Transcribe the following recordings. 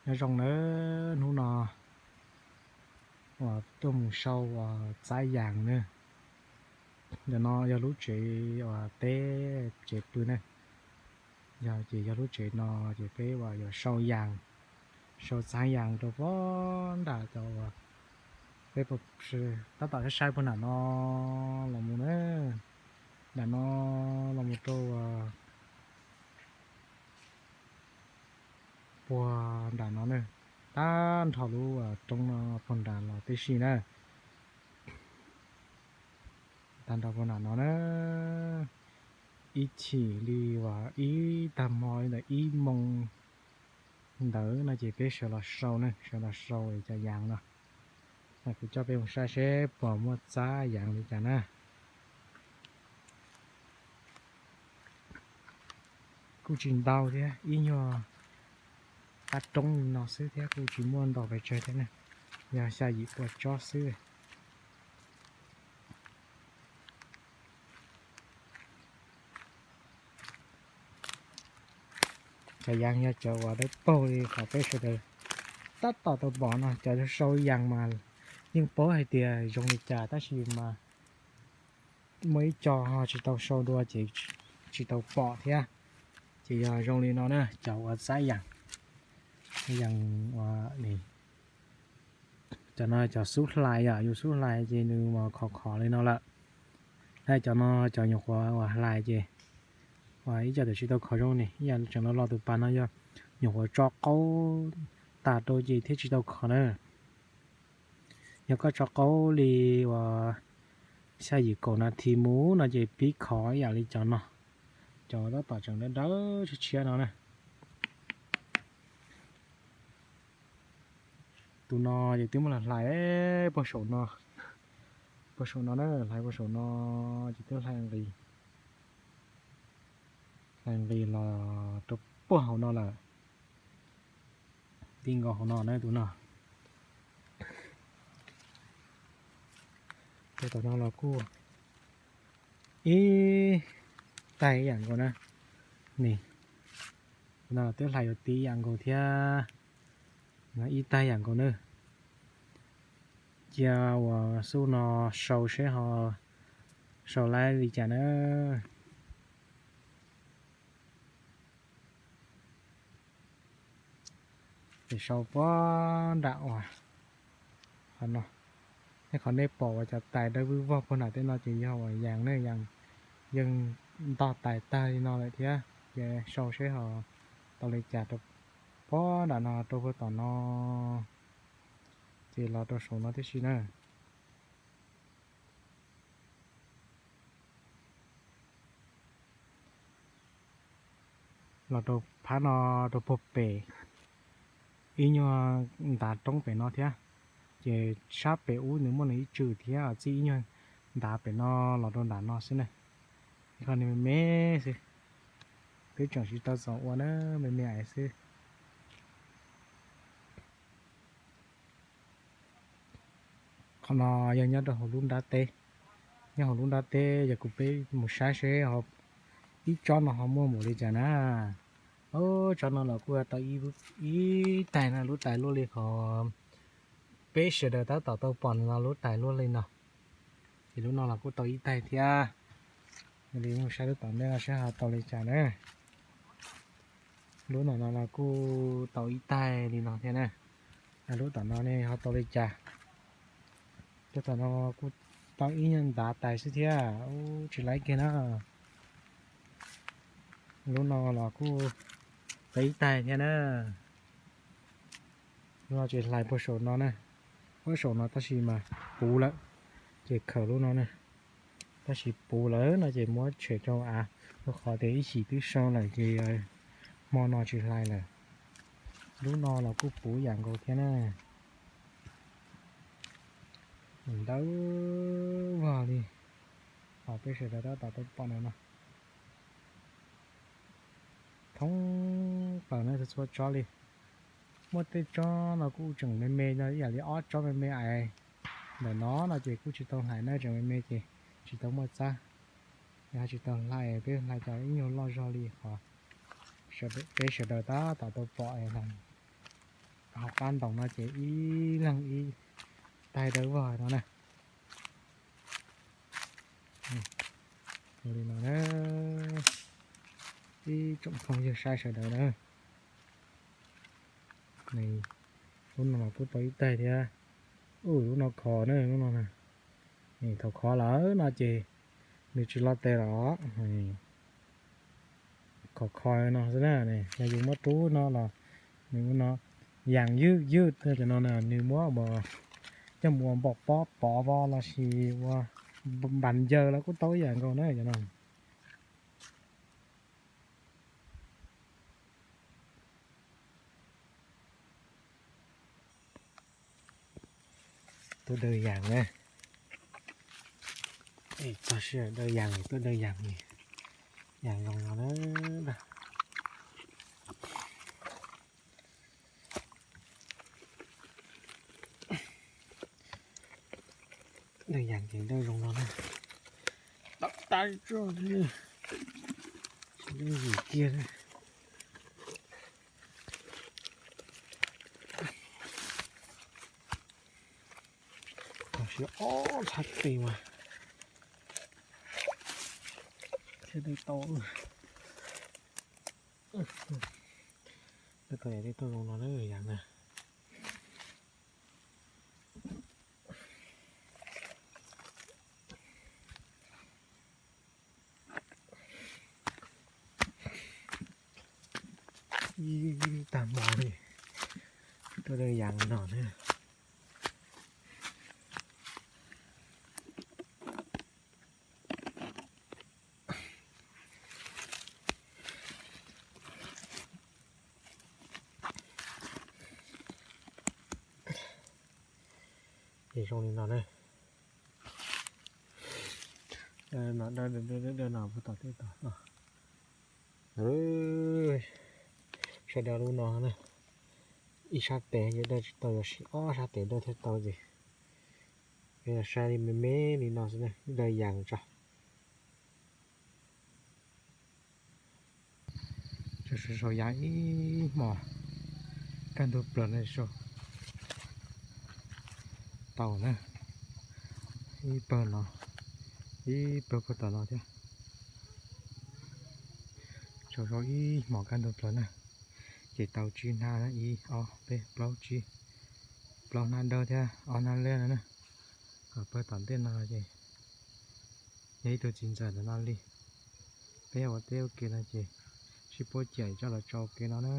Nyob zoo nawb, hnub no uas tuaj mus sau uas txab yas na. Ntawm no yog lub tsev uas teb, tsev pw na. Yog ces yog lub tsev no ces peb uas yuav sau yas, sau txab yas rau pem nram cov uas peb tab tom saib saib puag nram no los mus na, nram no los mus rau uas puag nram no na, tag nrho lub roob no puag nram los tib si na. Tag nrho puag nram no na, ib chim li uas ib tag hmo li ntawm ib moos ntawd no ces peb sawv los sau na, sawv los sau cov yas no. Kuv coj peb mus saib seb puas muaj txab yas li cas na. Kuj tsis ntau thiab, ib nyuag qab roob li no xwb thiab, kuj tsis muaj ntau pes tsawg thiab na, yog xya yim pua tsob xwb. Cov yas yog cov uas dawb paug li qhov peb sawv daws tab tom tau pom no, cov sau yas mas yeej paub hais tias zoo li cas tab sis mas muaj ib co ho tsis tau sau dua ces tsis tau pom thiab. Ces yog zoo li no na, cov uas txab yas, yas uas cov no cov xub hlais yom, yus xub hlais ces nws mas khov khov li no lawm. Hais cov no cov nyuam qhuav uas hlais ces uas ib co twb tsis tau khov zoo ne, ib yam tseem los los tus pas no yog nyuam qhuav tso qaub tas rau ces thiaj tsis tau khov na. Yog koj tso qaub li uas xya yim kaum nas this mus no ces pib khov ib yam li cov no, cov tab tom tseem dawb dawb tshiab tshiab no na. Tus no ces twb muab hlais puag saum no, puag saum no na, hlais puag saum no ces twb hlais nqis, hlais nqis los rau puag hauv no lawm. Ti nkaus hauv no na tus no. Ces tom no los kuj ib taig ib yam nkaus na. Tus no twb hlais yuav ti ib yam nkaus thiab. Ib taig yam nkaus na. Cia uas xub no sau seb ho sau laib li cas na. Ces sau puag nram uas qhov no, nej qhov nej pom uas cov tais dawb vog puag nram tej no ces yog uas yas ne, yas yeej ntog tais tag li no lawm thiab. Ces sau seb ho tau li cas rau puag nram no rau puag tom no, ces los rau saum no tib si na. Los rau phab no rau puag pem, ib nyuag ntav roob pem no thiab. Ces sab pem ub nws muaj nws ib tswm thiab, txij ib nyuag ntav pem no los rau nram no xwb na. Ib qho me me xwb, twb tseem tsis tau txaus ua na, me me xwb. Qhov no yog nyob rau hauv lub nrab teb, nyob hauv lub nrab teb yog kuv peb mus saib seb ib tsob no ho muaj npaum li cas na. Tsob no los kuj tau ib taig no, lub tais luaj li qhov peb sawv daws tab tom tau pom no, lub tais luaj li no. Ces lub no los kuj tau ib taig thiab. Li mus saib lub tom ntej no seb ho tau li cas na. Lub no no los kuj tau ib taig li no thiab na. Lub tom no ne ho tau li cas. Lub tom no kuj tau ib nyuag ntav tais xwb thiab, tsis laib kiag na. Lub no los kuj tau ib taig thiab na. Lub no ces hlais puag saum no na, puag saum no tab sis mas puv lawm, ces khaws lub no na. Tab sis puv lawm no ces muab tshem rau av, rau qhov tias ib chim twb sau lawm ces hmo no tsis hlais lawm. Lub no los kuj puv yam nkaus thiab na. Ntawd vog li, ho peb sawv daws tab tom tau pom no no. Thoob plaws no txhua tsob li. Muaj tej tsob no kuj tseem me me no, ib yam li ob tsob me me ais ntawm no no ces kuj tsis tau hlais na, tseem me me ces tsis tau muaj txab. Yog tsis tau hlais, peb hlais cov ib nyuag loj zog li qhov peb sawv daws tab tom tau pom hlais. Hauv qab ntoo no ces ib leeg ib taig dawb vog no na. Li no na, ib tsoom phooj ywg saib sawv daws na. Lub no los kuj tau ib taig thiab. Ub, lub no khov na, lub no na. Thaum khov lawm no ces nws tsis lo tes los. Khov kho no xwb na. Yog yus muab rub no los nws ua no yas ywj ywj cov no na, nws muab coj mus ua npaum pob pov vo lossis ua npas ncaws los kuj tau ib yam nkaus na cov no. Tuaj daws yas na. Txog sij hawm daws yas, tuaj daws yas, yas zoo no na. Daws yas ces daws zoo no na. Tau tas zog li, tsis daws yim kiag li. Tam sim ob txhab tes mas thiaj tau. Tej tau yam tej tau zoo no na yas na. Ib tag hmo li, tuaj daws yas no na. Ces zoo li no na. No, no puag tom tej tod no. Sawv daws lub no na, ib sab tes yuav daws tsis tau, yog sim ob sab tes daws thiaj tau ces peb los saib li me me li no xwb na, daws yas tso. Tsuas sau sau yas ib hmos kaj ntug plaws na sau tau na. Ib pawg no, ib pawg puag tom no thiab. Sau sau ib hmos kaj ntug plaws na, ces tau tsib hnab, ib ob peb plaub tsib, plaub hnab dawb thiab ob hnab liab no na. Ho pawg tom ntej no ces yog ib tug txiv ntxawm ntawm no li. Peb ua teb ua ke no ces sib puab ciam coj los tso ua ke no na.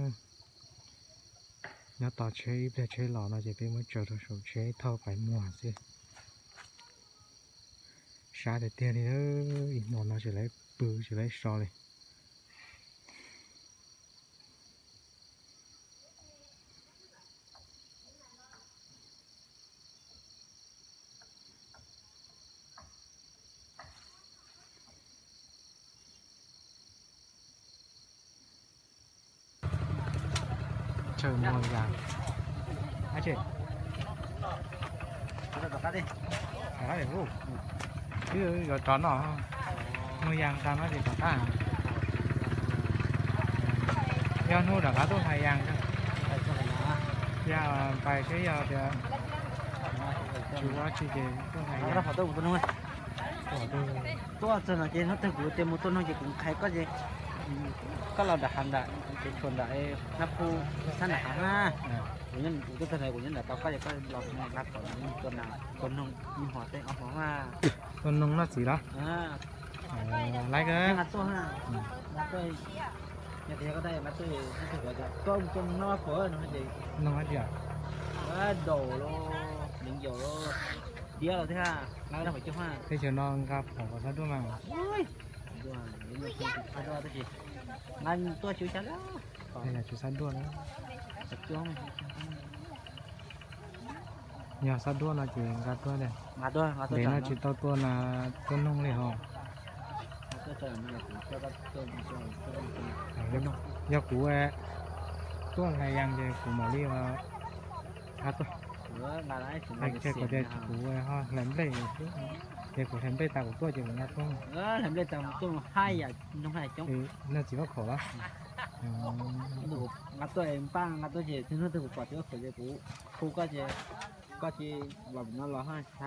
Nyob tos tsheb ib pliag tsheb los no ces peb muab tsaws rau saum tsheb thauj pais muag xwb. Sab tiag tiag li, ib hmo no tsis lawv pw tsis lawv so li. Chaw muag yas. Ab tsi, twb yuav rov no, muag yas tas no ces rov qab. Yog hnub rov qab tuaj hlais yas, yog pais seb yog tias tsis ua tsi ces tuaj hlais yas. Tuaj txog no ces hnub twg kuv tias mus tuaj noog ces kuv qhia koj ces koj los nram hav nram ces tshuav nram Nab Phu sab nram hav na. Kuv tuaj txog kuv nyob nram tau koj ces koj los nram tau tuaj noog ib hmos tej ob hmos mas. Tuaj noog noj txiv los? Laiv kawg. Tuaj, yog tias koj tuaj, tuaj noog noj phuav no ces. Noog dab tsi? Daum los, neev yaum los, diab los thiab. Teb chaws no nqa phom kom sab duaj mas. Nqa tuaj tsis ua cas li. Tsis sab duaj na. Yog sab duaj no ces nqa tuaj. Ntev no tsis tau tuaj na, tuaj noog li hos. Yog kuv tuaj hlais yas ces kuv mam li nqa tuaj. Hais kiag kom tias kuv ho hlais nplej xwb, ces kuv hlais nplej tas kuv tuaj ces kuv nqa tuaj. Noj txiv faj khaum los? Tuaj es npaj nqa tuaj ces txhua hnub twg kuv pom tsis ua khaws ces kuv hu koj ces koj cia li los mus no los.